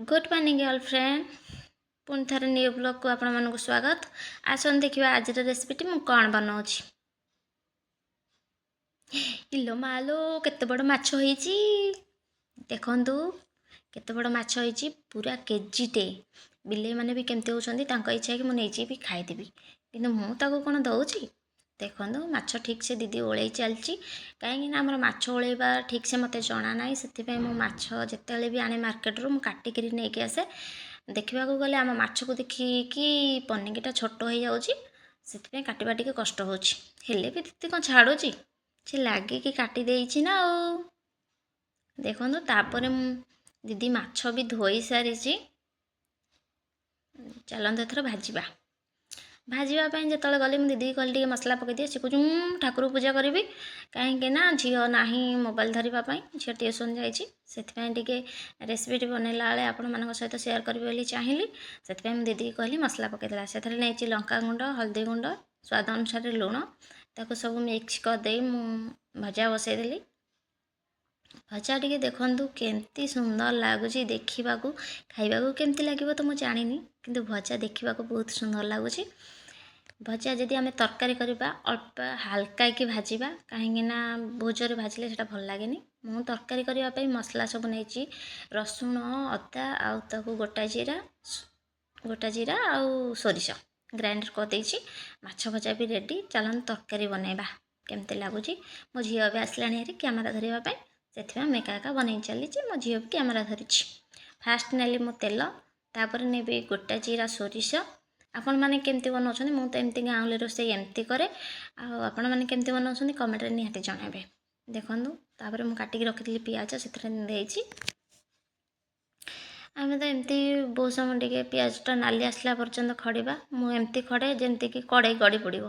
Good morning all friend, ପୁଣି ଥରେ new ବ୍ଲଗ୍କୁ ଆପଣମାନଙ୍କୁ ସ୍ୱାଗତ। ଆସନ୍ତୁ ଦେଖିବା ଆଜିର ରେସିପିଟି ମୁଁ କ'ଣ ବନାଉଛି। ଇଲୋ ମାଲୋ, କେତେ ବଡ଼ ମାଛ ହେଇଛି! ଦେଖନ୍ତୁ କେତେ ବଡ଼ ମାଛ ହେଇଛି, ପୁରା କେଜିଟେ। ବିଲେଇମାନେ ବି କେମିତି ହେଉଛନ୍ତି, ତାଙ୍କ ଇଚ୍ଛା କି ମୁଁ ନେଇଯିବି ଖାଇଦେବି, କିନ୍ତୁ ମୁଁ ତାକୁ କ'ଣ ଦେଉଛି? ଦେଖନ୍ତୁ, ମାଛ ଠିକ୍ସେ ଦିଦି ଓଳେଇ ଚାଲିଛି। କାହିଁକିନା ଆମର ମାଛ ଓଳେଇବା ଠିକ୍ସେ ମୋତେ ଜଣା ନାହିଁ, ସେଥିପାଇଁ ମୁଁ ମାଛ ଯେତେବେଳେ ବି ଆଣେ ମାର୍କେଟରୁ, ମୁଁ କାଟିକିରି ନେଇକି ଆସେ। ଦେଖିବାକୁ ଗଲେ ଆମ ମାଛକୁ ଦେଖିକି ପନିକିଟା ଛୋଟ ହେଇଯାଉଛି, ସେଥିପାଇଁ କାଟିବା ଟିକେ କଷ୍ଟ ହେଉଛି। ହେଲେ ବି ଦିଦି କ'ଣ ଛାଡ଼ୁଛି? ସେ ଲାଗିକି କାଟି ଦେଇଛି ନା ଆଉ। ଦେଖନ୍ତୁ, ତାପରେ ମୁଁ ଦିଦି ମାଛ ବି ଧୋଇ ସାରିଛି। ଚାଲନ୍ତୁ ଏଥର ଭାଜିବା। ଭାଜିବା ପାଇଁ ଯେତେବେଳେ ଗଲି, ମୁଁ ଦିଦିକି କହିଲି ଟିକେ ମସଲା ପକାଇ ଦିଏ। ସେ କହୁଛି ମୁଁ ଠାକୁର ପୂଜା କରିବି, କାହିଁକି ନା ଝିଅ ନାହିଁ ମୋବାଇଲ ଧରିବା ପାଇଁ, ଝିଅ ଟିଉସନ୍ ଯାଇଛି। ସେଥିପାଇଁ ଟିକେ ରେସିପିଟି ବନେଇଲା ବେଳେ ଆପଣମାନଙ୍କ ସହିତ ସେୟାର କରିବି ବୋଲି ଚାହିଁଲି। ସେଥିପାଇଁ ମୁଁ ଦିଦିକି କହିଲି, ମସଲା ପକାଇଦେଲା। ସେଥିରେ ନେଇଛି ଲଙ୍କା ଗୁଣ୍ଡ, ହଳଦୀ ଗୁଣ୍ଡ, ସ୍ୱାଦ ଅନୁସାରେ ଲୁଣ। ତାକୁ ସବୁ ମିକ୍ସ କରିଦେଇ ମୁଁ ଭଜା ବସେଇଦେଲି। ଭଜା ଟିକେ ଦେଖନ୍ତୁ କେମିତି ସୁନ୍ଦର ଲାଗୁଛି ଦେଖିବାକୁ। ଖାଇବାକୁ କେମିତି ଲାଗିବ ତ ମୁଁ ଜାଣିନି, କିନ୍ତୁ ଭଜା ଦେଖିବାକୁ ବହୁତ ସୁନ୍ଦର ଲାଗୁଛି। ଭଜା ଯଦି ଆମେ ତରକାରୀ କରିବା, ଅଳ୍ପ ହାଲକା କି ଭାଜିବା, କାହିଁକି ନା ବହୁତ ଜୋରେ ଭାଜିଲେ ସେଇଟା ଭଲ ଲାଗେନି। ମୁଁ ତରକାରୀ କରିବା ପାଇଁ ମସଲା ସବୁ ନେଇଛି, ରସୁଣ, ଅଦା ଆଉ ତାକୁ ଗୋଟା ଜିରା ଆଉ ସୋରିଷ ଗ୍ରାଇଣ୍ଡର୍ କରିଦେଇଛି। ମାଛ ଭଜା ବି ରେଡ଼ି। ଚାଲନ୍ତୁ ତରକାରୀ ବନେଇବା, କେମିତି ଲାଗୁଛି। ମୋ ଝିଅ ଏବେ ଆସିଲାଣି ହେରି କ୍ୟାମେରା ଧରିବା ପାଇଁ। ସେଥିପାଇଁ ମୁଁ ଏକା ଏକା ବନେଇ ଚାଲିଛି, ମୋ ଝିଅ ବି କ୍ୟାମେରା ଧରିଛି। ଫାଷ୍ଟ ନେଲି ମୁଁ ତେଲ, ତାପରେ ନେବି ଗୋଟା ଜିରା, ସୋରିଷ। ଆପଣମାନେ କେମିତି ବନାଉଛନ୍ତି? ମୁଁ ତ ଏମିତି ଗାଉଁଲି ରୋଷେଇ ଏମିତି କରେ, ଆଉ ଆପଣମାନେ କେମିତି ବନାଉଛନ୍ତି କମେଣ୍ଟରେ ନିହାତି ଜଣାଇବେ। ଦେଖନ୍ତୁ, ତାପରେ ମୁଁ କାଟିକି ରଖିଥିଲି ପିଆଜ, ସେଥିରେ ଦେଇଛି। ଆମେ ତ ଏମିତି ବହୁତ ସମୟ ଟିକେ ପିଆଜଟା ନାଲି ଆସିଲା ପର୍ଯ୍ୟନ୍ତ ଖଡ଼ିବା। ମୁଁ ଏମିତି ଖଡ଼େ ଯେମିତିକି କଡ଼େଇ ଗଡ଼ି ପଡ଼ିବ।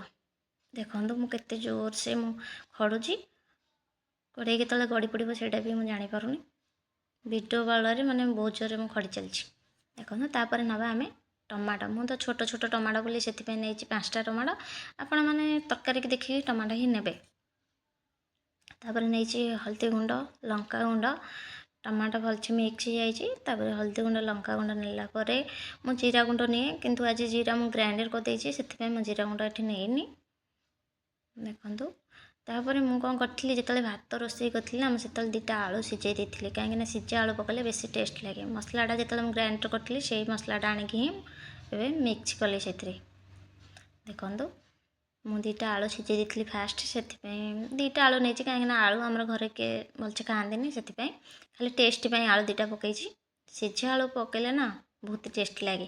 ଦେଖନ୍ତୁ, ମୁଁ କେତେ ଜୋରସେ ମୁଁ ଖଡ଼ୁଛି, କଡ଼େଇ କେତେବେଳେ ଗଡ଼ି ପଡ଼ିବ ସେଇଟା ବି ମୁଁ ଜାଣିପାରୁନି। ଭିଡ଼ିଓ ବଳରେ ମାନେ ବହୁତ ଜୋରରେ ମୁଁ ଖଡ଼ି ଚାଲିଛି। ଦେଖନ୍ତୁ, ତାପରେ ନେବା ଆମେ ଟମାଟୋ। ମୁଁ ତ ଛୋଟ ଛୋଟ ଟମାଟୋ ବୋଲି ସେଥିପାଇଁ ନେଇଛି ପାଞ୍ଚଟା ଟମାଟୋ। ଆପଣମାନେ ତରକାରୀକି ଦେଖିକି ଟମାଟୋ ହିଁ ନେବେ। ତାପରେ ନେଇଛି ହଳଦୀ ଗୁଣ୍ଡ, ଲଙ୍କା ଗୁଣ୍ଡ। ଟମାଟୋ ଭଲସେ ମିକ୍ସ ହେଇଯାଇଛି। ତାପରେ ହଳଦୀ ଗୁଣ୍ଡ, ଲଙ୍କା ଗୁଣ୍ଡ ନେଲା ପରେ ମୁଁ ଜିରା ଗୁଣ୍ଡ ନିଏ, କିନ୍ତୁ ଆଜି ଜିରା ମୁଁ ଗ୍ରାଇଣ୍ଡର୍ କରିଦେଇଛି, ସେଥିପାଇଁ ମୁଁ ଜିରା ଗୁଣ୍ଡ ଏଠି ନେଇନି। ଦେଖନ୍ତୁ, ତାପରେ ମୁଁ କ'ଣ କରିଥିଲି, ଯେତେବେଳେ ଭାତ ରୋଷେଇ କରିଥିଲି ନା, ମୁଁ ସେତେବେଳେ ଦୁଇଟା ଆଳୁ ସିଝେଇ ଦେଇଥିଲି, କାହିଁକିନା ସିଝା ଆଳୁ ପକାଇଲେ ବେଶୀ ଟେଷ୍ଟ ଲାଗେ। ମସଲାଟା ଯେତେବେଳେ ମୁଁ ଗ୍ରାଇଣ୍ଡର୍ କରିଥିଲି, ସେଇ ମସଲାଟା ଆଣିକି ହିଁ ଏବେ ମିକ୍ସ କଲି ସେଥିରେ। ଦେଖନ୍ତୁ, ମୁଁ ଦୁଇଟା ଆଳୁ ସିଝେଇ ଦେଇଥିଲି ଫାଷ୍ଟ, ସେଥିପାଇଁ ଦୁଇଟା ଆଳୁ ନେଇଛି, କାହିଁକିନା ଆଳୁ ଆମର ଘରେ କିଏ ଭଲସେ ଖାଆନ୍ତିନି। ସେଥିପାଇଁ ଖାଲି ଟେଷ୍ଟ ପାଇଁ ଆଳୁ ଦୁଇଟା ପକାଇଛି। ସିଝା ଆଳୁ ପକାଇଲେ ନା ବହୁତ ଟେଷ୍ଟ ଲାଗେ।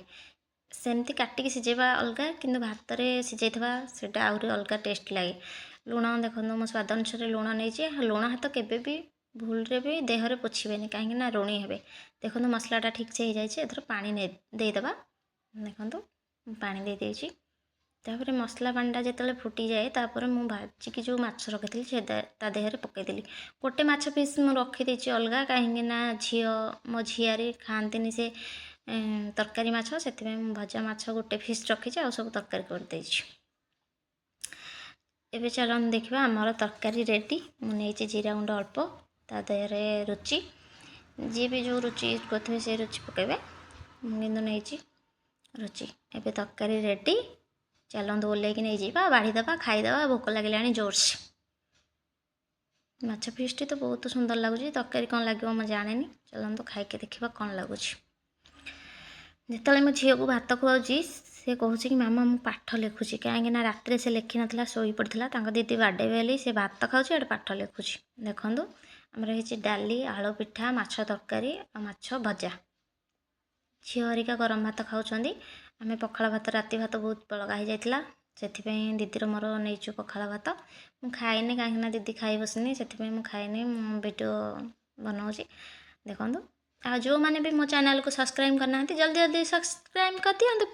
ସେମିତି କାଟିକି ସିଝେଇବା ଅଲଗା, କିନ୍ତୁ ଭାତରେ ସିଝେଇଥିବା ସେଇଟା ଆହୁରି ଅଲଗା ଟେଷ୍ଟ ଲାଗେ। ଲୁଣ ଦେଖନ୍ତୁ, ମୁଁ ସ୍ୱାଦ ଅନୁସାରେ ଲୁଣ ନେଇଛି। ଲୁଣ ହାତ କେବେ ବି ଭୁଲରେ ବି ଦେହରେ ପୋଛିବେନି, କାହିଁକି ନା ଋଣୀ ହେବେ। ଦେଖନ୍ତୁ, ମସଲାଟା ଠିକ୍ସେ ହେଇଯାଇଛି। ଏଥର ପାଣି ଦେଇଦେବା। ଦେଖନ୍ତୁ, ମୁଁ ପାଣି ଦେଇଦେଇଛି। ତାପରେ ମସଲା ପାଣିଟା ଯେତେବେଳେ ଫୁଟିଯାଏ, ତାପରେ ମୁଁ ଭାଜିକି ଯେଉଁ ମାଛ ରଖିଥିଲି, ସେ ତା ଦେହରେ ପକାଇଦେଲି। ଗୋଟେ ମାଛ ପିସ୍ ମୁଁ ରଖିଦେଇଛି ଅଲଗା, କାହିଁକି ନା ଝିଅ, ମୋ ଝିଆରୀ ଖାଆନ୍ତିନି ସେ ତରକାରୀ ମାଛ। ସେଥିପାଇଁ ମୁଁ ଭଜା ମାଛ ଗୋଟେ ପିସ୍ ରଖିଛି, ଆଉ ସବୁ ତରକାରୀ କରିଦେଇଛି। ଏବେ ଚାଲନ୍ତୁ ଦେଖିବା, ଆମର ତରକାରୀ ରେଡ଼ି। ମୁଁ ନେଇଛି ଜିରା ଗୁଣ୍ଡ ଅଳ୍ପ, ତା ଦେହରେ ରୁଚି, ଯିଏ ବି ଯେଉଁ ରୁଚି ୟୁଜ୍ କରୁଥିବେ ସେ ରୁଚି ପକାଇବେ, ମୁଁ କିନ୍ତୁ ନେଇଛି ରୁଚି। ଏବେ ତରକାରୀ ରେଡ଼ି। ଚାଲନ୍ତୁ ଓହ୍ଲେଇକି ନେଇଯିବା, ବାଢ଼ିଦେବା, ଖାଇଦେବା। ଭୋକ ଲାଗିଲାଣି ଜୋରସେ। ମାଛ ପିସ୍ଟି ତ ବହୁତ ସୁନ୍ଦର ଲାଗୁଛି, ତରକାରୀ କ'ଣ ଲାଗିବ ମୁଁ ଜାଣିନି। ଚାଲନ୍ତୁ ଖାଇକି ଦେଖିବା କ'ଣ ଲାଗୁଛି। ଯେତେବେଳେ ମୋ ଝିଅକୁ ଭାତ ଖୁଆଉଛି, ସେ କହୁଛି କି ମାମା, ମୁଁ ପାଠ ଲେଖୁଛି, କାହିଁକି ନା ରାତିରେ ସେ ଲେଖିନଥିଲା, ଶୋଇପଡ଼ିଥିଲା। ତାଙ୍କ ଦିଦି ବାଡ଼େଇବେ ବୋଲି ସେ ଭାତ ଖାଉଛି, ଏଆଡ଼େ ପାଠ ଲେଖୁଛି। ଦେଖନ୍ତୁ, ଆମର ହେଇଛି ଡାଲି, ଆଳୁ ପିଠା, ମାଛ ତରକାରୀ ଆଉ ମାଛ ଭଜା। ଝିଅ ହେରିକା ଗରମ ଭାତ ଖାଉଛନ୍ତି, ଆମେ ପଖାଳ ଭାତ। ରାତି ଭାତ ବହୁତ ବଳକା ହେଇଯାଇଥିଲା, ସେଥିପାଇଁ ଦିଦିର ମୋର ନେଇଛୁ ପଖାଳ ଭାତ। ମୁଁ ଖାଇନି, କାହିଁକିନା ଦିଦି ଖାଇ ବସିନି, ସେଥିପାଇଁ ମୁଁ ଖାଇନି। ମୁଁ ଭିଡ଼ିଓ ବନାଉଛି। ଦେଖନ୍ତୁ, ଆଉ ଯେଉଁମାନେ ବି ମୋ ଚ୍ୟାନେଲକୁ ସବସ୍କ୍ରାଇବ୍ କରିନାହାନ୍ତି, ଜଲ୍ଦି ଜଲ୍ଦି ସବସ୍କ୍ରାଇବ୍ କରିଦିଅନ୍ତୁ।